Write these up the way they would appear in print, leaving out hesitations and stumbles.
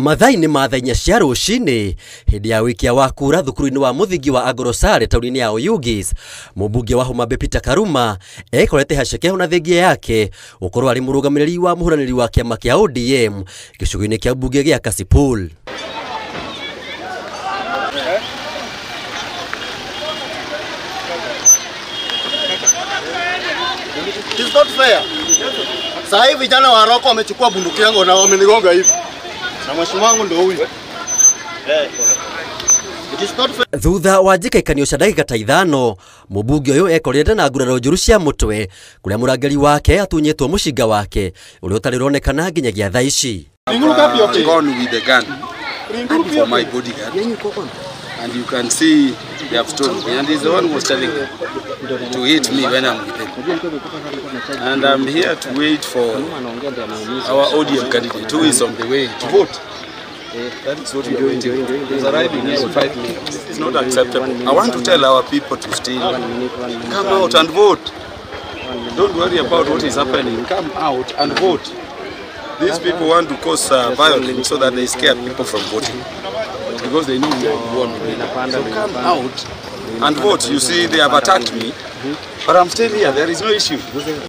Mathaa-inĩ ma thaa inya cia rũcinĩ hĩndĩ ya wĩikia wa kura thukuru-inĩ wa mũthingi wa Angorosare taũni-inĩ ya Oyugis, mũmbunge wa Homa Bay Peter Karuma ekorete haceke na thengia yake gũkorwo arĩ mũrũgamĩrĩri wa mũhũranĩri wa kĩama kĩa ODM gĩcigo-inĩ kĩa mbunge gĩa Kasipul. It's not fair. Sasa hivi vijana wa Roko wamechukua bunduki yangu na wamenigonga hivi. Na mheshimiwa wangu ndio huyu. It is not fair. Thutha wa njĩkaĩkanio cia ndagĩka ta ithano, mũmbunge ũyũ ekorire na nguraro njũru cia mũtwe kũrĩa mũrangĩri wake atunyĩtwo mũcinga wake ũrĩa ũtarĩ ũronekana nginyagia thaa ici. Gone with the gun for my bodyguard, and you can see they have stolen me, and he's the one who was telling them to hit me when I'm with them. And I'm here to wait for our ODM candidate who is on the way to vote. That is what we are waiting for. He's arriving here in 5 minutes. It's not acceptable. I want to tell our people to still come out and vote. Don't worry about what is happening. Come out and vote. These people want to cause violence so that they scare people from voting, because they know we are won already. So come out and vote. You see, they have attacked me, but I'm still here. There is no issue.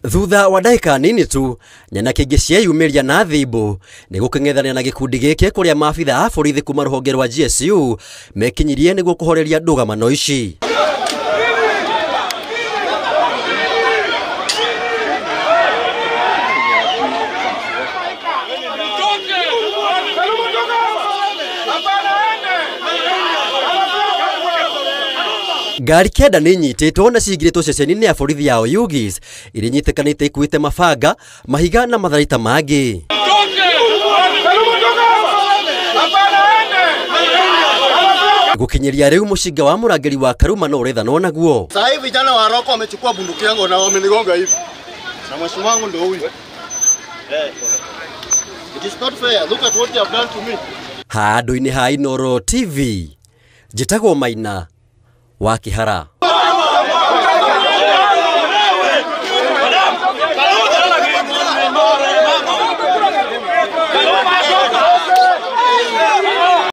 Thutha wa ndagĩka nini tu nyanake ingĩ cieyumĩria na thimbo nĩ gũkĩng'ethanĩra na gĩkundi gĩkĩ kũrĩa maabitha a borithi kuma rũhonge rwa GSU mekinyirie nĩguo kũhoreria ndũgamano ici. Ngari 9 nĩ inyitĩtwo na cingirĩtwo ceceni-inĩ ya borithi ya Oyugis iria inyitĩkanĩte ikuĩte mabanga, mahiga na matharaita mangĩ. Gũkinyĩria rĩu mũcinga wa mũrangĩri wa Karuma no ũrethanwo naguo. Sasa hivi vijana wa Roko wamechukua bunduki yangu na wamenigonga hivi. Na mheshimiwa wangu ndio huyu. It is not fair. Look at what they have done to me. Handũ-inĩ ha Inooro TV, njĩtagwo Maina wa Kĩhara.